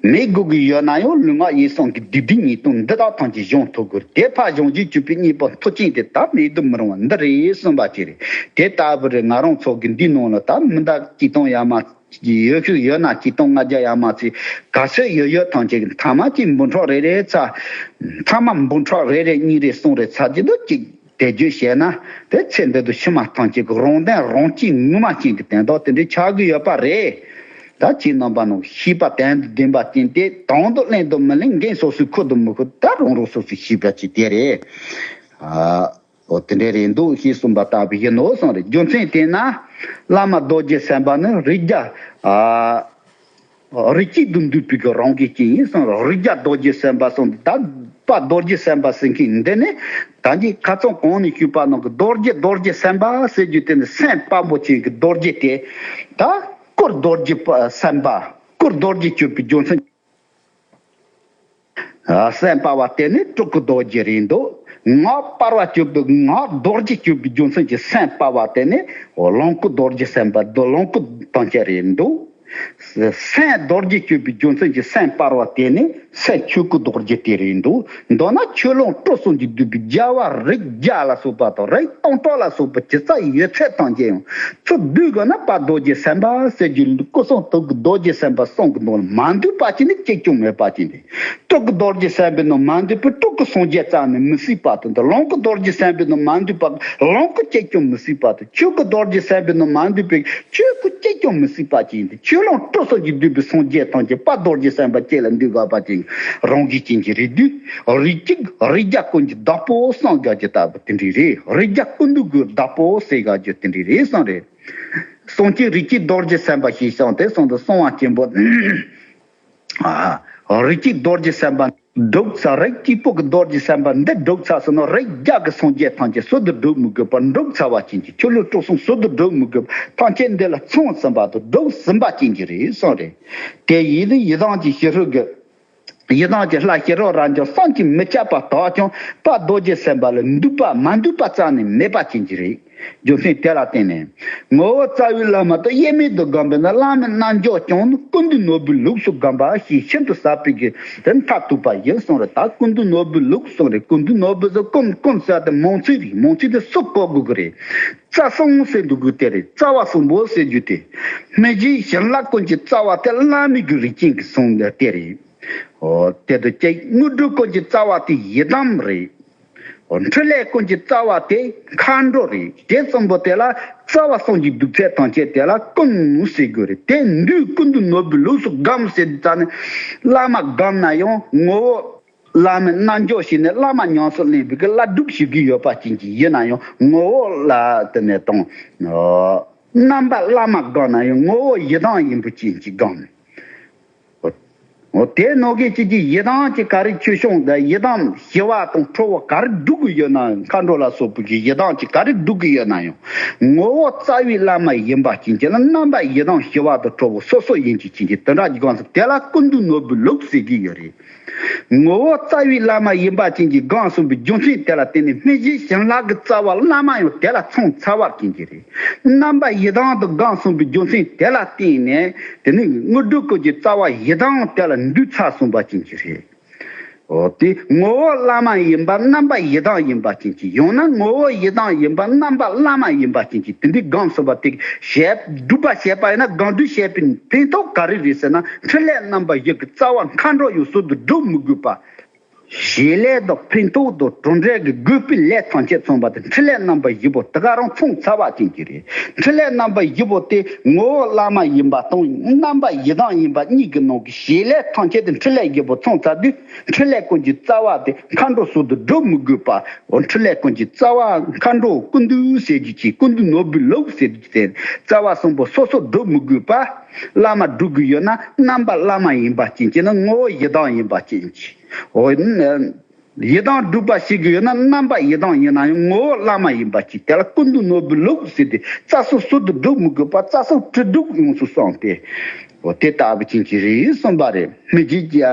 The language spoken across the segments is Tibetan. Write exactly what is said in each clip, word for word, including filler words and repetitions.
མེད་དགོས་ཀྱི་ཡོད་ན་ཡང་ལུས་ངག་ཡིད་གསུམ་གྱི་སྡིག་སྒྲིབ་ཉེས་ལྟུང་འདི་དག་ཐམས་ཅད་སྦྱོང་ཐུབ་དགོས། དེ་ཕར་སྦྱོང་བྱེད་གཅོད་པའི་གཉེན་པོ་མཐུ་ཆེན་དེ་ད་མེད་དུ་མི་རུང་བ་འདི་རེད་གསུངས་པ་ཅིག་རེད། དེ་ལྟ་བུ་རེད། ང་རང་ཚོ་གི་འདི་ནང་ལ་ད་མི་འདའ་གཅིག་སྟོང་ཡར་མར་ཡོད་ཤུགས་ཡོད་ན་གཅིག་སྟོང་ལྔ་བརྒྱ་ཡར་མར་ཚེ་ག་ཚོད་ཡོད་ཡོད་ཐམས་ཅད་ཀྱི་མཐའ་མ་གཅིག་འབུམ་ཕྲག་རེ་རེ་ཚ། མཐའ་མ་འབུམ་ཕྲག་རེ་རེ་གཉིས་རེ་གསུམ་རེ་ཚ་གཅིག་ཏུ་གཅིག་དེ་བརྗོད་བྱས་ན་དེ་ཚེ་འདི་དུ་ཕྱི་མ་ཐམས་ཅད་ཀྱི་རང་དོན་རང་གཅེས་ངོ་མ་ཅན་གྱི་དོན་དག་དེ་འདྲའི་ཆགས་ཀྱི་ཡོད་པ་རེད། ད་ཁྱེད་རྣམ་པ་རྣམས་ཤེས་པ་དོན་དུ་ལྡན་པ་ཅན་དེ་དོན་དུ་ལེན་དུ་མི་ལེན་འགན་སོ་སོའི་ཁུར་དུ་མི་ཁུར་ད་རང་རང་སོ་སོས་ཤེས་པ་ཅིག་དེ་རེད། ཨ། འོ་དེ་འདྲའི་རེད་འདུག་ཞེས་གསུངས་པ་ལྟ་བུ་ཡིན་ནོ་གསུངས་རེད། རྒྱུ་མཚན་དེས་ན་བླ་མ་རྡོ་རྗེ་སེམས་དཔའ་ནི་རིགས་བརྒྱ། ཨ། རིགས་གཅིག་ཏུ་འདུས་པའི་གི་རང་གི་རྐྱེན་ཡིན་གསུངས་རེད། རིགས་བརྒྱ་རྡོ་རྗེ་སེམས་དཔའ་གསུངས་ཏེ་ད་དཔལ་རྡོ་རྗེ་སེམས་དཔའ་ཟེར་མཁན་འདི་ནི་ད་གིན་ཁ་སང་གོང་ནས་ཞུས་པ་ནང་གི་རྡོ་རྗེ་རྡོ་རྗེ་སེམས་དཔའ་ཟེར་རྒྱུ་དེ་ནི་སེམས་དཔའ་མོ་ཅན་གྱི་རྡོ་རྗེ་དེ་ད་སྐུ་རྡོ་རྗེ་སེམས་དཔའ་སྐུ་རྡོ་རྗེ་གཅོད་པའི་རྒྱུ་མཚན། སེམས་དཔའ་བ་དེ་ནི་སྤྲུལ་སྐུ་རྡོ་རྗེ་རེད་འདུག་ངག་པར་བ་གཅོད་པའི་ངག་རྡོ་རྗེ་གཅོད་པའི་རྒྱུ་མཚན་གྱི་སེམས་དཔའ་བ་དེ་ནི་ལོངས་སྐུ་རྡོ་རྗེ་སེམས་དཔའ་ལོངས་སྐུ་ཐམས་ཅད་རེད་འདུག་སེམས་རྡོ་རྗེ་གཅོད་པའི་རྒྱུ་མཚན་གྱི་སེམས་དཔའ་བ་དེ་ནི་སེམས་ཆོས་སྐུ་རྡོ་རྗེ་དེ་རེད་འདུག་མདོར་ན་ཆོས་ལོངས་སྤྲུལ་གསུམ་གྱིས་བསྡུས་པའི་རྒྱལ་བ་རིགས་བརྒྱ་ལ་སོགས་པ་དང་རིགས་སྟོང་ཕྲག་ལ་སོགས་པ་ཇི་ལྟར་ཡོད་ཚད་ཐམས་ཅད་ཡང་ཚུར་བསྡུས་དགོས་ན་དཔལ་རྡོ་རྗེ་སེམས་དཔའ་ཟེར་རྒྱུ་སྐུ་གསུང་ཐུགས་ཀྱི་རྡོ་རྗེ་སེམས་དཔའ་གསུམ་གྱི་ནང་ལ་མ་འདུས་པ་ཅིག་ནི་གཅིག་ཀྱང་མེད་པ་ཅིག་འདི། སྤྲུལ་སྐུ་རྡོ་རྗེ་སེམས་དཔའི་ནང་མ་འདུས་པའི་སྤྲུལ་སྐུ་སངས་རྒྱས་རྩ་ནས་མི་སྲིད་པ་དང་། ལོངས་སྐུ་རྡོ་རྗེ་སེམས་དཔའི་ནང་མ་འདུས་པ་ལོངས་སྐུ་གཅིག་ཀྱང་མི་སྲིད་པ་དང་། ཆོས་སྐུ་རྡོ་རྗེ་སེམས་དཔའི་ནང་མ་འདུས་པའི་ཆོས་སྐུ་གཅིག་ཀྱང་མི་སྲིད་པ་ཅིག་འདི། ཆོས་ལོངས་སྤྲུལ་གསུམ་གྱིས་བསྡུས་པའི་སངས་རྒྱས་ཐམས་ཅད་དཔལ་རྡོ་རྗེ་སེམས་དཔའ་གཅིག་ལ་འདུས་དགོས་པ་ཅིག་རང་གི་རྐྱེན་གྱིས་རེད་དུས། རིགས་གཅིག་རིགས་བརྒྱ་ཀུན་གྱི་བདག་པོ་གསུངས་དགོས་ཀྱི་ལྟ་བུ་དེ་འདྲ་རེད། རིགས་བརྒྱ་ཀུན་འདུས་ཀྱི་བདག་པོ་ཟེར་དགོས་ཀྱི་དེ་འདྲ་རེད་གསུངས་རེད། གསུང་རྐྱེན་རིགས་གཅིག་རྡོ་རྗེ་སེམས་དཔའ་ཞེས་གསུངས་ཏེ་གསུངས་ཏེ་གསུང་བ་ཆེན་པོ། ཨ། རིགས་གཅིག་རྡོ་རྗེ་སེམས་དཔའ་སྒྲུབ་ཚར། རིགས་གཅིག་པུ་གི་རྡོ་རྗེ་སེམས་དཔའ་འདི་སྒྲུབ་ཚར་སོང་ན་རིགས་བརྒྱ་གི་སངས་རྒྱས་ཐམས་ཅད་ཟུར་དུ་སྒྲུབ་མི་དགོས་པར་འགྲུབ་ཚར་བ་ཅན་གྱི་ཆོས་ལོངས་སྤྲུལ་གསུམ་ཟུར་དུ་སྒྲུབ་མི་དགོས་པར་ཐམས་ཅད་འདི་ལ་མཚུངས་ཟིན་པ་དང་སྒྲུབ་ཟིན་པ་ཅན་གྱི་རེད་གསུངས་རེད། དེ་ཡིས་ནི་ཡི་དམ་གྱི་ཞི་ཁྲོ་གི། ཡི་དམ་གྱི་ལྷ་ཤེས་རབ་རབ་འབྱམས་བསམ་གྱིས་མི་ཁྱབ་པ་དག་ཀྱང་དཔལ་རྡོ་རྗེ་སེམས་དཔའ་ལ་འདུས་པ་མ་འདུས་པ་རྩ་ནས་མེད་པ་ཅན་གྱི་རེད། རྒྱུ་མཚན་དེ་ལ་བརྟེན་ནས། ངོ་བོ་རྩ་བའི་བླ་མ་དང་དབྱེར་མེད་དུ་བསྒོམས་པས་ན་བླ་མའི་རྣལ་འབྱོར་ཀྱང་ནི་ཀུན་འདུས་ནོར་བུའི་ལུགས་སུ་བསྒོམ་པ་ཞེས་ཤིན་ཏུ་ཟབ་པའི་གི་དེ་མཐར་ཐུག་པ་ཡིན་གསུངས་རེད། ད་ཀུན་འདུས་ནོར་བུའི་ལུགས་གསུངས་རེད། ཀུན་འདུས་ནོར་བུ་ཟེར་ཀུན་ཀུན་ཟེར་དེ་མང་ཚིག་རེད། མང་ཚིག་དེ་སུ་གོ་དགོས་ཀྱི་རེད། རྩ་གསུམ་ཟེར་འདུག་གི་དེ་རེད། རྩ་བ་གསུམ་པོ་ཟེར་རྒྱུ་དེ། སྨིན་བྱེད་བྱིན་རླབས་ཀུན་གྱི་རྩ་བ་དེ་བླ་མའི་གི་རིགས་ཅན་གྱི་གསུང་དེ་རེད། འོ། དེ་དང་གཅིག་དངོས་གྲུབ་ཀུན་གྱི་རྩ་བ་དེ་ཡི་དམ་རེད། འོ། འཕྲིན་ལས་ཀུན་གྱི་རྩ་བ་དེ་མཁའ་འགྲོ་རེད། དེ་གསུམ་པོ་དེ་ལ་རྩ་བ་གསུམ་གྱི་སྡུད་ཚད་ཐམས་ཅད་དེ་ལ་ཀུན་ཟེར་དགོས་རེད། དེ་འདུས་ཀུན་འདུས་ནོར་བུའི་ལུགས་སུ་བསྒོམ་ཟེར་དུས་ཙ་ནས་བླ་མ་བསྒོམ་ན་ཡང་ངོ་བོ་བླ་མའི་རྣལ་འབྱོར་ཞིག་ནས་བླ་མ་ཉམས་སུ་ལེན་པའི་གི་བླ་སྒྲུབ་ཞུ་གི་ཡོད་པ་ཅན་གྱི་ཡིན་ན་ཡང་ངོ་བོ་ལ་དེ་ནས་དང་། རྣམ་པ་བླ་མ་བསྒོམ་ན་ཡང་ངོ་བོ་ཡི་དམ་ཡིན་པ་ཅན་གྱི་བསྒོམ། འོ། དེ་ནང་གི་ཅིག་གི་ཡི་དམ་གྱི་ག་རེ་ཆོས་སྐྱོང་དང་ཡི་དམ་ཞི་བ་དང་ཁྲོ་བོ་ག་རེ་སྒྲུབ་གི་ཡོད་ན་མཁའ་འགྲོ་ལ་སོགས་པའི་གི་ཡི་དམ་གྱི་ག་རེ་སྒྲུབ་གི་ཡོད་ན་ཡང་ངོ་བོ་རྩ་བའི་བླ་མ་ཡིན་པ་ཅན་གྱི་ལ་རྣམ་པ་ཡི་དམ་ཞི་བ་དང་ཁྲོ་བོ་སོ་སོ་ཡིན་གྱི་ཅན་གྱི་དེ་འདྲ་གི་སྒོམ་ཚུལ་དེ་ལ་ཀུན་འདུས་ནོར་བུའི་ལུགས་ཟེར་གྱི་ཡོད་རེད། ངོ་བོ་རྩ་བའི་བླ་མ་ཡིན་པ་ཅན་གྱི་སྒོམ་གསུངས་པའི་རྒྱུ་མཚན་དེ་ལ་བརྟེན་ནས་སྨིན་བྱེད་བྱིན་རླབས་ཀྱི་རྩ་བ་བླ་མ་ཡང་དེ་ལ་མཚུངས་ཚར་བ་ཅན་གྱི་རེད། རྣམ་པ་ཡི་དམ་དུ་སྒོམ་གསུངས་པའི་རྒྱུ་མཚན་དེ་ལ་བརྟེན་ནས་དེ་ནི་དངོས་གྲུབ་ཀུན་གྱི་རྩ་བ་ཡི་དམ་དེ་ལ་འདུས་ཚར་སོང་བ་ཅན་གྱི་རེད། འོ། དེ་ངོ་བོ་བླ་མ་ཡིན་པ་རྣམ་པ་ཡི་དམ་ཡིན་པ་ཅན་གྱི་ཡང་ན་ངོ་བོ་ཡི་དམ་ཡིན་པ་རྣམ་པ་བླ་མ་ཡིན་པ་ཅན་གྱི་དེ་འདྲའི་སྒོམ་གསུངས་པ་དེ་བྱེད་སྒྲུབ་པ་བྱེད་པ་ཡིན་ན་སྒོམ་སྒྲུབ་བྱེད་པའི་ཕན་ཐོགས་ག་རེ་རེད་ཟེར་ན་འཕྲིན་ལས་རྣམ་པ་བཞི་གི་རྩ་བ་མཁའ་འགྲོ་ཡང་ཟུར་དུ་སྒྲུབ་མི་དགོས་པ། བྱེད་ལས་དང་ཕན་ཐོགས་དང་གྲུབ་འབྲས་ཀྱི་དགོས་པའི་ལས་ཐམས་ཅད་མཚོན་པ་དེ་འཕྲིན་ལས་རྣམ་པ་བཞི་པོ་དེ་ག་རང་མཚུངས་ཚར་བ་ཅན་གྱི་རེད། འཕྲིན་ལས་རྣམ་པ་བཞི་པོ་དེ་ངོ་བོ་བླ་མ་ཡིན་པ་དང་རྣམ་པ་ཡི་དམ་ཡིན་པ་གཉིས་ཀྱི་ནང་གི་བྱེད་ལས་ཐམས་ཅད་དེ་འཕྲིན་ལས་བཞི་པོ་མཚུངས་ཚར་དུས་འཕྲིན་ལས་ཀུན་གྱི་རྩ་བ་དེ་མཁའ་འགྲོ་ཟུར་དུ་སྒྲུབ་མི་དགོས་པ། འོ། འཕྲིན་ལས་ཀུན་གྱི་རྩ་བ་མཁའ་འགྲོ་ཀུན་འདུས་ཟེར་རྒྱུ་ཅིག་ཀུན་འདུས་ནོར་བུའི་ལུགས་ཟེར་རྒྱུ་ཅིག་རྩ་བ་གསུམ་པོ་སོ་སོ་སྒྲུབ་མི་དགོས་པ། བླ་མ་སྒྲུབ་དགོས་ཡོད་ན་རྣམ་པ་བླ་མ་ཡིན་པ་ཅན་གྱི་ནི་ངོ་བོ་ཡི་དམ་ཡིན་པ་ཅན་གྱི། འོ། ཡི་དམ་སྒྲུབ་པ་ཞིག་གི་ཡོད་ན་རྣམ་པ་ཡི་དམ་ཡིན་ན་ཡང་ངོ་བོ་བླ་མ་ཡིན་པ་ཅིག་དེ་ལ་ཀུན་འདུས་ནོར་བུའི་ལུགས་ཟེར་ཏེ་རྩ་སོ་སོ་དུ་སྒྲུབ་མི་དགོས་པ་རྩ་སོ་སྒྲུབ་ཡོངས་སུ་སོང་སྟེ། འོ། དེ་ལྟ་བུ་ཅན་གྱི་རེད་གསུངས་པ་རེད། སྨིན་བྱེད་ཀྱི།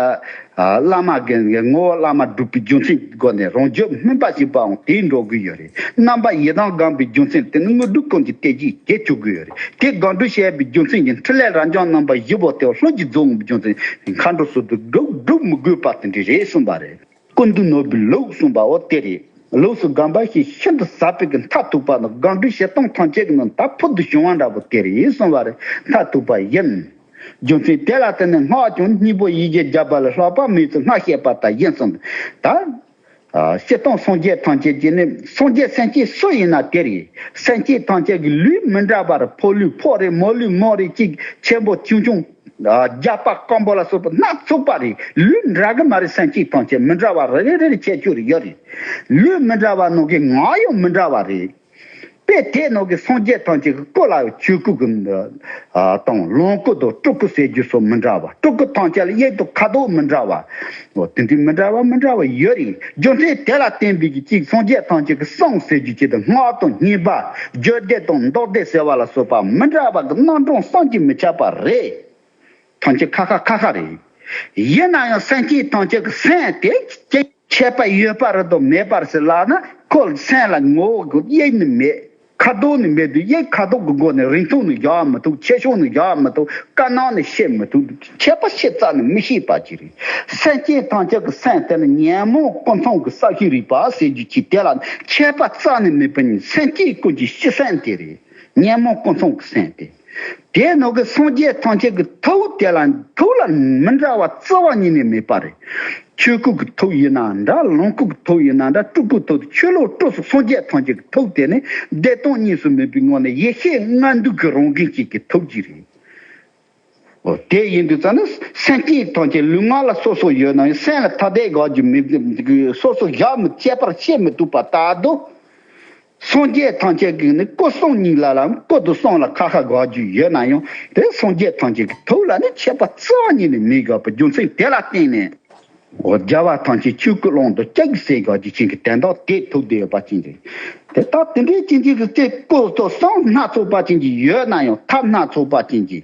བླ་མ་གི་ངོ་བོ་བླ་མ་སྒྲུབ་པའི་རྒྱུ་མཚན་གྱི་སྒོ་ནས་རང་རྒྱུད་སྨིན་པ་ཞེས་པའང་དེའི་འགྲོ་གི་ཡོད་རེད། རྣམ་པ་ཡི་དམ་སྒོམ་པའི་རྒྱུ་མཚན་དེ་ནི་དངོས་གྲུབ་ཀུན་གྱི་གཏེར་གྱིས་གྱེས་ཆོག་གི་ཡོད་རེད། དེ་སྒོམ་སྒྲུབ་བྱས་པའི་རྒྱུ་མཚན་གྱིས་འཕྲིན་ལས་རབ་འབྱམས་རྣམ་པ་བཞི་པོ་དེ་ལྷུན་གྱིས་རྫོགས་པའི་རྒྱུ་མཚན་མཁའ་འགྲོ་སོགས་དུ་སྒྲུབ་སྒྲུབ་མི་དགོས་པ་དེ་འདྲ་རེད་གསུངས་པ་རེད། ཀུན་ཏུ་ནོར་བུའི་ལུགས་གསུངས་པ་འོ་དེ་རེད། ལུགས་སུ་སྒོམ་པ་ཞེས་ཤིན་ཏུ་ཟབ་པའི་གི་མཐར་ཐུག་པ་ནི་སྒོམ་སྒྲུབ་བྱེད་སྟངས་ཐམས་ཅད་ཀྱི་ནང་མཐར་ཕུལ་དུ་བྱུང་བ་འདྲ་པོ་དེ་རེད་གསུངས་པ་རེད། མཐར་ཐུག་པ་ཡིན། རྒྱུ་མཚན་དེ་ལ་བརྟེན་ནས་སྔགས་ཀྱང་སྙིང་པོ་ཡི་གེ་བརྒྱ་པ་ལས་ལྷག་པ་མེད་ཚུལ་སྔར་བཤད་པ་ལྟར་ཡིན་གསུངས། ད། ཨ། སྤྱིར་བཏང་སངས་རྒྱས་ཐམས་ཅད་ཀྱི་ནི་སངས་རྒྱས་སེམས་ཅན་སུ་ཡིན་ན་དེ་རེད། སེམས་ཅན་ཐམས་ཅད་ཀྱི་ལུས་མི་འདྲ་བ་རེད། ཕོ་ལུས་ཕོ་རེད། མོ་ལུས་མོ་རེད། གཅིག་ཆེན་པོ་ཆུང་ཆུང་། ཨ། རྒྱགས་པ་སྐམ་པོ་ལ་སོགས་པ་སྣ་ཚོགས་པ་རེད། ལུས་འདྲ་གི་མ་རེད། སེམས་ཅན་ཐམས་ཅད་མི་འདྲ་བ་རེ་རེ་རེ་རེ་ཁྱད་ཆོས་རེ་ཡོད་རེད། ལུས་མི་འདྲ་བ་ནང་གི་ངག་ཡང་མི་འདྲ་བ་རེད། དཔེ་དེ་ནང་གི་སངས་རྒྱས་ཐམས་ཅད་ཀྱི་སྐུ་ལ་ཆོས་སྐུ་གི་དང་ལོངས་སྐུ་དང་སྤྲུལ་སྐུ་ཟེར་རྒྱུ་སོགས་མི་འདྲ་བ། སྤྲུལ་སྐུ་ཐམས་ཅད་ལ་དབྱིབས་དང་ཁ་དོག་མི་འདྲ་བ། འོ་དེ་འདྲའི་མི་འདྲ་བ་མི་འདྲ་བ་ཡོད་རེད། རྒྱུ་མཚན་དེ་ལ་བརྟེན་པའི་གི་གཅིག་སངས་རྒྱས་ཐམས་ཅད་ཀྱི་གསུང་ཟེར་རྒྱུ་གཅིག་དང་སྔགས་དང་བསྙེན་པ། རྒྱུད་སྡེ་དང་མདོ་སྡེ་ཟེར་བ་ལ་སོགས་པ་མི་འདྲ་བ་གི་རྣམ་གྲངས་བསམ་གྱིས་མི་ཁྱབ་པ་རེད། ཐམས་ཅད་ཁ་ཁ་ཁ་ཁ་རེད། ཡིན་ན་ཡང་སེམས་ཅན་ཐམས་ཅད་ཀྱི་སེམས་དེ་ཁྱད་པར་ཡོད་པ་རེད་དང་མེད་པ་རེད་ཟེར་ལབ་ན། ཁོ་སེམས་ལ་ངོ་བོ་གི་དབྱིབས་ནི་མེད། ཁ་དོག་ནི་མེད་དུས་དབྱིབས་ཁ་དོག་གི་སྒོ་ནས་རིང་ཐུང་ནི་བཞག་མི་ཐུབ། ཆེ་ཆུང་ནི་བཞག་མི་ཐུབ། དཀར་ནག་ནི་ཤེས་མི་ཐུབ། ཁྱད་པར་ཕྱེ་རྩ་ནས་མི་ཤེས་པ་ཅིག་རེད། སེམས་ཅན་ཐམས་ཅད་ཀྱི་སེམས་དེ་ནི་ཉོན་མོངས་ཀུན་མཚུངས་ཀྱི་ས་བཞིན་རིག་པ་ཟེར་རྒྱུ་ཅིག་དེ་ལ་ཁྱད་པར་རྩ་ནས་མེད་པ་ཉིད་སེམས་ཅན་ཀུན་གྱི་སྤྱི་སེམས་དེ་རེད། ཉོན་མོངས་ཀུན་མཚུངས་ཀྱི་སེམས་དེ། དེའི་ནང་གི་སངས་རྒྱས་ཐམས་ཅད་ཀྱི་ཐུགས་དེ་ལ་ཐུགས་ལ་མི་འདྲ་བ་རྩ་བ་ཉིད་ནས་མེད་པ་རེད། ཆོས་སྐུ་གི་ཐུགས་ཡིན་ན་འདྲ། ལོངས་སྐུ་གི་ཐུགས་ཡིན་ན་འདྲ། སྤྲུལ་སྐུའི་ཐུགས་དེ་ཆོས་ལོངས་སྤྲུལ་སོགས་སངས་རྒྱས་ཐམས་ཅད་ཀྱི་ཐུགས་དེ་ནི་བདེ་སྟོང་གཉིས་སུ་མེད་པའི་ངང་ནས་ཡེ་ཤེས་ལྔ་འདུས་ཀྱི་རང་བཞིན་ཅན་གྱི་ཐུགས་ཅིག་རེད། འོ་དེ་ཡིན་དུས་ཙང་ནི་སེམས་ཅན་ཐམས་ཅད་ལུས་ངག་ལ་སོ་སོ་ཡོད་ན་ཡང་སེམས་ལ་ཐ་དད་དགག་རྒྱུ་མེད། སོ་སོ་བཞག་མི་ཁྱད་པར་ཕྱེ་མི་ཐུབ་པ་ལྟར་དུ། སངས་རྒྱས་ཐམས་ཅད་ཀྱིས་ནི་སྐུ་གསུང་གཉིས་ལ་ལ་སྐུ་དང་གསུང་ལ་ཁ་ཁ་དགག་རྒྱུ་ཡོད་ན་ཡང་དེ་སངས་རྒྱས་ཐམས་ཅད་ཀྱི་ཐུགས་ལ་ནི་ཁྱད་པར་རྩ་བ་ཉིད་ནས་མི་དགག་པའི་རྒྱུ་མཚན་དེ་ལ་བརྟེན་ནས། འོ་རྒྱལ་བ་ཐམས་ཅད་ཆོས་སྐུའི་ཀློང་དུ་སྐྱེ་གི་ཟེར་དགག་རྒྱུ་ཅན་གྱི་དོན་དག་དེ་ཐུག་བསྡད་ཡོད་པ་ཅན་གྱི། དེ་ལྟར་དེ་འདྲའི་ཅན་གྱི་གི་སྐུ་དང་གསུང་སྣ་ཚོགས་པ་ཅན་གྱི་ཡོད་ན་ཡང་ཐབས་སྣ་ཚོགས་པ་ཅན་གྱི།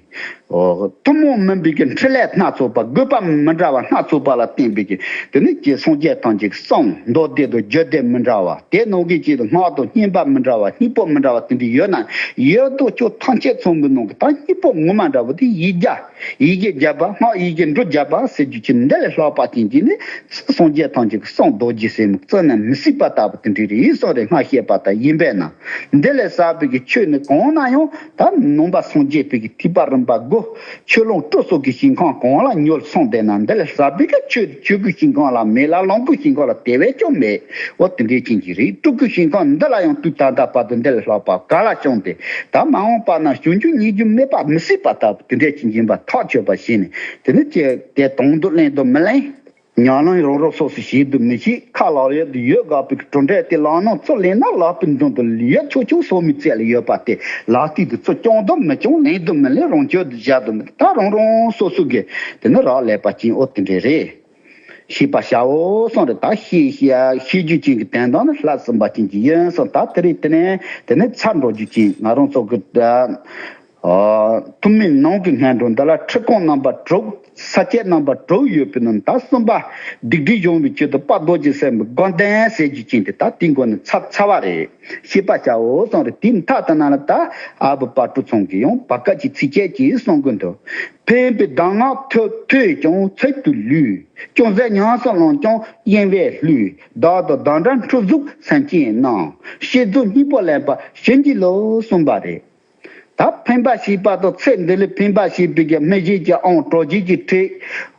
འོ་ཐུན་མོང་མིན་པའི་གི་འཕྲིན་ལས་སྣ་ཚོགས་པ། དགོས་པ་མི་འདྲ་བ་སྣ་ཚོགས་པ་ལ་བརྟེན་པའི་གི། དེ་ནི་ཀྱེ་སངས་རྒྱས་ཐམས་ཅད་ཀྱི་གསུང་མདོ་སྡེ་དང་རྒྱུད་སྡེ་མི་འདྲ་བ། དེ་ནང་གི་ཅིག་ཏུ་སྔགས་དང་བསྙེན་པ་མི་འདྲ་བ། སྙིང་པོ་མི་འདྲ་བ་དེ་འདྲ་ཡོད་ན། ཡོད་དོ་ཅོག་ཐམས་ཅད་ཚང་མའི་ནང་གི་ད་སྙིང་པོ་ངོ་མ་འདྲ་བོ་དེ་ཡིག་བརྒྱ། ཡི་གེ་བརྒྱ་པ། སྔགས་ཡི་གེ་འབྲུ་བརྒྱ་པ་ཟེར་རྒྱུ་ཅིག་འདི་ལས་ལྷག་པ་ཅན་གྱི་ནི་སངས་རྒྱས་ཐམས་ཅད་ཀྱི་གསུང་རྡོ་རྗེ་ཟེར་མི་རྩ་ནས་མི་སྲིད་པ་ལྟ་བུ་དེ་འདྲ་རེད་གསུངས་རེད། སྔར་བཤད་པ་ལྟར་ཡིན་པས་ན། འདི་ལས་ཟབ་པའི་གི་ཆོས་ནི་གང་ན་ཡང་། ད་ནང་པ་སངས་རྒྱས་པའི་གི་ཐེག་པ་རིམ་པ་དགུ། ཆོས་ལོངས་སྤྲུལ་སོགས་ཀྱི་ཞིང་ཁམས་གང་ལ་མྱུར་སོང་བསྡད་ན། འདི་ལས་ཟབ་པའི་གི་ཆོས་ཆོས་སྐུའི་ཞིང་ཁམས་ལ་མེད་ལ། ལོངས་སྐུའི་ཞིང་ཁམས་ལ་དེ་བས་ཀྱང་མེད། འོ་དེ་འདྲའི་ཅན་གྱི་རེད། སྤྲུལ་སྐུའི་ཞིང་ཁམས་འདི་ལ་ཡང་དུས་ད་ལྟ་བར་དུ་འདི་ལས་ལྷག་པ་ག་ལ་བྱུང་སྟེ། ད་མ་འོངས་པ་ན་བྱུང་རྒྱུ་རྙེད་རྒྱུ་མེད་པ་མི་སྲིད་པ་ལྟ་བུ་དེ་འདྲའི་ཅན་ཡིན་པ་ཐག་ཆོད་པ་ཞིག་ནས། དེ་ནི་ཅི་དེ་དོན་དུ་ལེན་དུ་མི་ལེན། ཉམས་ལེན་རང་རང་སོ་སོས་བྱེད་དུ་མི་བྱེད། ཁ་ལག་ཡོད་དུ་ཡོད་དགག་པའི་གྲུབ་འབྲས་དེ་ལག་ན་ཚུར་ལེན་ན་ལག་པའི་མདུན་དུ་ཡོད་ཆོག་ཆོག་སོ་མའི་རྩེ་ལ་ཡོད་པ་དེ་ལག་མཐིལ་དུ་ཚུར་བརྐྱང་དུ་མི་བརྐྱང་། ལེན་དུ་མི་ལེན། རང་སྤྱོད་དུ་བཞག་དུ་མི། ད་རང་རང་སོ་སོ་གི་དེ་ནི་རག་ལས་པ་ཅན་འོ་དེ་འདྲ་རེད། ཤེས་པར་བྱའོ་གསུངས་རེད། ད་ཤེས་ཤེས་ཤེས་རྒྱུ་ཅན་གྱི་དོན་དག་ནི་ལྷག་ཟིན་པ་ཅན་གྱི་ཡིན་གསུངས། ད་དེ་རེད། དེ་ནས་དེ་ནས་ཚར་འགྲོ་རྒྱུ་ཅན་ང་རང་ཚོ་གི། ཨ། ཐུན་མིན་ནང་གི་སྔོན་འགྲོ་འདི་ལ་ཁྲིད་ཁུངས་རྣམ་པ་དྲུག་ས་བཅད་རྣམ་པ་དྲུག་ཡོད་པའི་ནང་ད་གསུམ་པ་སྡིག་སྒྲིབ་སྦྱོང་བའི་ཆེད་དུ་དཔལ་རྡོ་རྗེ་སེམས་དཔའི་དགོངས་དོན་ཟེར་རྒྱུ་ཅན་དེ་ད་དེའི་མགོ་ནས་ཚར་ཚར་བ་རེད། ཤེས་པར་བྱའོ་གསུངས་རེད། དེའི་མཐའ་དེ་ན་ལ་ད་ཨ་བུ་དཔལ་སྤྲུལ་ཚང་གིས་ཡང་བར་སྐབས་ཀྱི་ཚིགས་བཅད་ཅིག་གསུང་གི་འདུག་ཕན་པའི་གདམས་ངག་ཐོས་ཐོས་ཀྱང་ཚིག་ཏུ་ལུས། ཅུང་ཟད་ཉམས་སུ་བླངས་ཀྱང་གཡེང་བས་བསླུས། བདག་དང་བདག་འདྲ་འཁྲུལ་གཟུགས་སེམས་ཅན་རྣམས། ཤེས་རྫོགས་སྙིང་པོ་ལེན་པར་བྱིན་གྱིས་རློབས་གསུངས་པ་རེད། ད་ཕན་པ་བྱེད་པ་དང་ཚེ་འདི་ལ་ཕན་པ་བྱེད་པའི་གི་སྨིན་བྱེད་ཀྱི་དབང་གྲོལ་བྱེད་ཀྱི་ཁྲིད།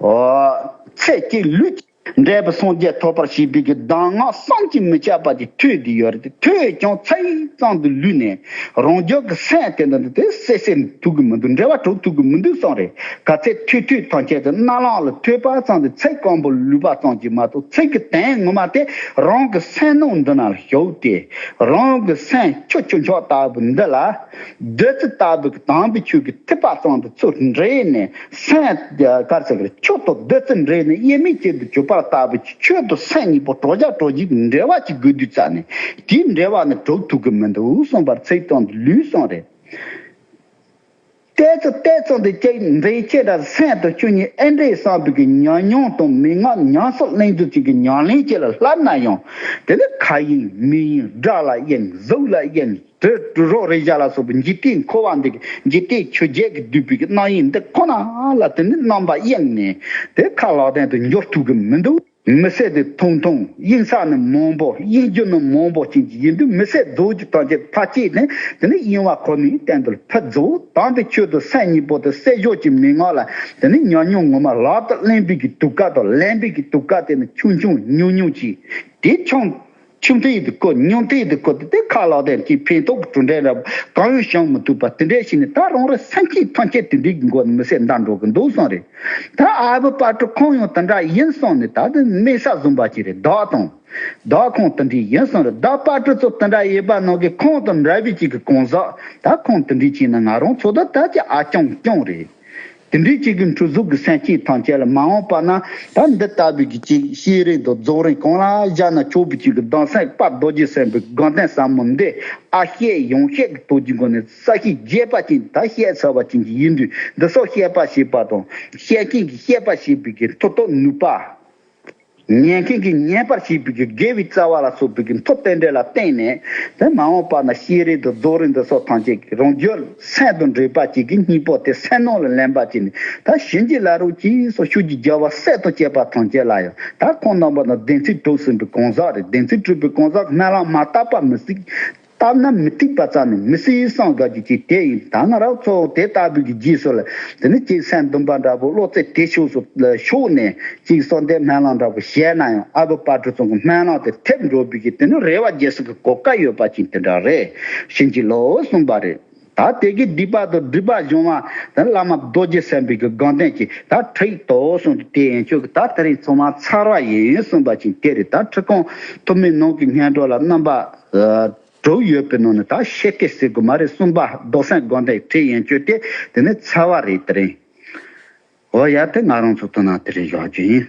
ཨོ། ཚེ་གཅིག་ལུས་གཅིག་འབྲས་བུ་སངས་རྒྱས་ཐོབ་པར་བྱེད་པའི་གི་གདམས་ངག་བསམ་གྱིས་མི་ཁྱབ་པ་ཅིག་ཐོས་བསྡད་ཡོད་རེད་དེ། ཐོས་ཀྱང་ཚིག་ཙམ་དུ་ལུས་ནས་རང་རྒྱུད་ཀྱི་སེམས་དེ་འདི་དེ་སད་སེད་ཐུབ་ཀྱི་མི་འདུག་འབྲེལ་བ་གྲོལ་ཐུབ་ཀྱི་མི་འདུག་གསུངས་རེད། ག་ཚད་ཐོས་ཐོས་ཐམས་ཅད་དུ་རྣ་ལམ་ལ་ཐོས་པ་ཙམ་དུ་ཚིག་སྐམ་པོ་ལུས་པ་ཙམ་གྱིས་མ་གཏོགས་ཚིག་གི་དོན་ངོ་མ་དེ་རང་གི་སེམས་ནང་འདི་ན་ལ་ཞུགས་ཏེ། རང་གི་སེམས་ཆུ་ཆུ་མཆོག་ལྟ་བུ་འདི་ལ། བདུད་རྩི་ལྟ་བུ་གི་དམ་པའི་ཆོས་ཀྱི་ཐེག་པ་ཙམ་དུ་ཚུར་འདྲེས་ནས་སེམས་ག་རེ་ཟེར་གི་རེད། ཆུ་དང་བདུད་རྩི་འདྲེས་ནས་དབྱེར་མེད་ཅན་དུ་གྱུར་པ་ལྟ་བུ་གི་ཆོས་དང་སེམས་གཉིས་པོ་གྲོགས་བྱ་གྲོགས་བྱེད་ཀྱི་འབྲེལ་བ་ཅིག་དགོས་དུས་ཙ་ནས་དེའི་འབྲེལ་བ་ནི་གྲུབ་ཐུབ་ཀྱི་མི་འདུག་གསུངས་པར་ཚིག་ཙམ་དུ་ལུས་གསུངས་རེད། ཏོག་ཙམ་ཏོག་ཙམ་དེ་ཅིག་འདྲེ་ཁྱེད་རང་སེམས་དང་ཆོས་ཉིད་ཨེ་འདྲེ་བསམ་པའི་གི་ཉམས་མྱོང་དང་མན་ངག་ཉམས་སུ་ལེན་རྒྱུ་ཅིག་གི་ཉམས་ལེན་ཅིག་ལ་ལྷབ་ན་ཡང་། དེ་ནི་ཁ་ཡིན་མིག་ཡིན་སྒྲ་ལ་ཡིན་གཟུགས་ལ་ཡིན་དྲི་རོ་རེག་བྱ་ལ་སོགས་པའི་འཇིག་རྟེན་འཁོར་བ་འདི་གི་འཇིག་རྟེན་ཆོས་བརྒྱད་ཀྱིས་བསྡུས་པའི་གི་རྣམ་གཡེང་འདི་ཁོ་ན་ལ་དེ་ནི་རྣམ་པ་གཡེང་ནས་དེ་ཁ་ལག་སྟེང་དུ་འགྱུར་ཐུབ་གི་མི་འདུག་མི་ཚེ་འདི་ཐུང་ཐུང་གཡེང་ས་ནི་མང་པོ་གཡེང་རྒྱུ་ནི་མང་པོ་ཅན་གྱི་ཡིན་དུས་མི་ཚེ་རྫོགས་རྒྱུ་ཐམས་ཅད་ཕར་བཅད་ནས་དེ་ནི་གཡེང་བ་ཁོ་ནའི་སྟེང་དུ་ཕར་རྫོགས། དམ་པའི་ཆོས་དང་སེམས་གཉིས་པོ་དེ་བསྲེ་སྦྱོར་གྱི་མན་ངག་ལ་དེ་ནི་ཉམས་མྱོང་ངོ་མ་ལག་ཏུ་ལེན་པའི་གི་དུས་སྐབས་དང་ལེན་པའི་གི་དུས་སྐབས་དེ་ནི་ཆུང་ཆུང་ཉུང་ཉུང་ཅིག་དེ་ཆུང་ཆུང་དུས་དེ་ཁོ་ཉུང་དུས་དེ་ཁོ་དེ་དེ་ཁ་ལག་དེ་ཀྱི་ཕན་ཐོགས་གྲུབ་འབྲས་རབ་གང་ཡང་བྱུང་མི་ཐུབ་པ་དེ་འདྲས་ཞིག་ནི་ད་རང་རེ་སེམས་ཅན་ཐམས་ཅད་དེ་འདྲའི་གི་མགོ་ནས་མི་ཚེ་འདའ་འགྲོ་གི་འདུག་བསམ་རེད། ད་ཨ་བུ་དཔལ་སྤྲུལ་ཁོང་ཡང་དེ་འདྲ་ཡིན་སོང་ནས་ད་དེ་དམིགས་བསལ་བཟུང་པ་ཅིག་རེད། བདག་དང་བདག་ཁོང་དེ་འདྲའི་ཡིན་སོང་རེད། བདག་དཔལ་སྤྲུལ་ཚོ་དེ་འདྲ་ཡིན་པ་ནང་གི་ཁོང་དང་འདྲ་བའི་ཅིག་གི་གང་ཟག་ད་ཁོང་དེ་འདྲའི་ཅིག་ནི་ང་རང་ཚོ་ད་ད་ཅི་ཨ་ཅང་ཅང་རེད། དེ་འདྲའི་ཅིག་གི་འཁྲུལ་གཟུགས་ཀྱི་སེམས་ཅན་ཐམས་ཅད་ལ་མ་འོངས་པ་ན་ད་འདི་ལྟ་བུའི་གི་ཅིག་ཤེས་རིག་དང་རྫོགས་རིམ་གང་ལ་བཞག་ན་ཆོག་པའི་ཅིག་གི་གདམས་སེམས་དཔལ་རྡོ་རྗེ་སེམས་དཔའི་དགའ་ལྡན་ཟབ་མོ་འདི་ཨ་བཤད་ཡང་བཤད་ཀྱི་སྟོབས་ཀྱི་སྒོ་ནས་ས་བཤད་རྒྱས་པ་ཅན་ད་བཤད་ཚར་བ་ཅན་གྱི་ཡིན་དུས་འདི་སོགས་བཤད་པ་ཞེས་པ་དང་བཤད་མཁན་གྱིས་བཤད་པ་ཞེས་པའི་གི་མཐུ་སྟོབས་ནུས་པ། ཉན་མཁན་གྱིས་ཉན་པར་བྱེད་པའི་གི་དགེ་བའི་རྩ་བ་ལ་སོགས་པའི་གི་མཐུ་རྟེན་འབྲེལ་ལ་བརྟེན་ནས་དེ་མ་འོངས་པ་ན་ཤེས་རིག་དང་རྫོགས་རིམ་འདི་སོགས་ཐམས་ཅད་ཀྱི་རང་རྒྱུད་སེམས་དང་འདྲེས་པ་ཅིག་གི་སྙིང་པོ་དེ་སེམས་ནང་ལ་ལེན་པ་ཅིག་ནི་ད་བྱིན་གྱིས་བརླབ་རོགས་གྱིས་སོགས་ཆོས་ཀྱི་རྒྱལ་བ་སྲས་དང་བཅས་པ་ཐམས་ཅད་ལ་ཡང་ད་ཁོང་རྣམ་པ་ན་བདེན་ཚིག་གྲུབ་ཟིན་པའི་གང་ཟག་རེད། བདེན་ཚིག་གྲུབ་པའི་གང་ཟག་སྨོན་ལམ་མ་བཏབ་པ་མི་སྲིད། བཏབ་ན་མི་ཐིག་པ་རྩ་ནས་མི་སྲིད་བསམ་དགའ་རྒྱུ་ཅིག་དེ་ཡིན། ད་ང་རང་ཚོ་དེ་ལྟ་བུའི་གི་རྗེས་སུ་ལ་དེ་ནི་ཅིག་སེམས་འདུན་པ་འདྲ་པོ་བློ་རྩེ་དེ་ཕྱོགས་སུ་ལ་ཕྱོགས་ནས་ཅིག་གསོལ་འདེབས་སྨོན་ལམ་འདྲ་པོ་བྱས་ན་ཡང་ཨ་བུ་དཔལ་སྤྲུལ་ཚང་གི་སྨོན་ལམ་དེ་ཐེབས་འགྲོ་བའི་གི་དེ་ནི་རེ་བ་རྒྱས་སུ་གི་གོ་སྐབས་ཡོད་པ་ཅིག་དེ་འདྲ་རེད། བྱིན་གྱིས་རློབས་གསུངས་པ་རེད། ད་དེ་གི་སྡིག་པ་དང་སྒྲིབ་པ་སྦྱོང་བ་དེ་བླ་མ་རྡོ་རྗེ་སེམས་དཔའི་གི་དགའ་ལྡན་གྱིས་ད་ཁྲིད་དོ་གསུངས་ཏེ་དེ་ཡན་ཆོད་གི་ད་དེ་རིང་ཚང་མ་ཚར་བ་ཡིན་གསུངས་པ་ཅིག་དེ་རེད། ད་ཁྲི་ཁོང་ཐུ་མི་ནང་གི་སྔོན་འགྲོ་ལ་རྣམ་པ། དྲུག་ཡོད་པའི་ནང་ནས་ད་ཤེས་ཀྱི་ཟེར་དགོས་མ་རེད། གསུམ་པ་རྡོར་སེམས་དགའ་ལྡན་ཁྲིད་ཡན་ཆོད་དེ་དེ་ནི་ཚར་བ་རེད། དེ་རིང་འོ་ཡ་དེ་ང་རང་ཚོ་དོ་སྣང་དེ་རིང་བཞག་རྒྱུ་ཡིན།